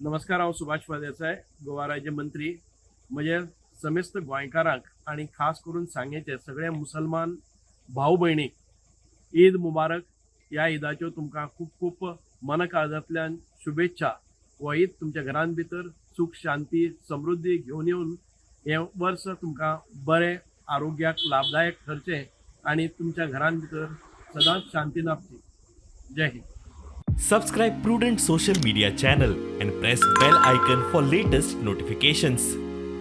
नमस्कार, हांव सुभाष फळदेसाय, गोवा राज्य मंत्री. म्हजे समेस्त गोंयकारांक आनी खास करून सांगेचे सगळे मुसलमान भाव भयणीक ईद मुबारक. ह्या ईदाच्यो तुमकां खूब खूब मनकाळजांतल्यान शुभेच्छा. हो ईद तुमच्या घरान भितर सुख, शांती, समृद्धी घेवन येवन हें वर्स तुमकां बरें, आरोग्याक लाभदायक ठरचें आनी तुमच्या घरान भितर सदांच शांती नापची. जय Hind. Subscribe Prudent Social Media channel and press bell icon for latest notifications.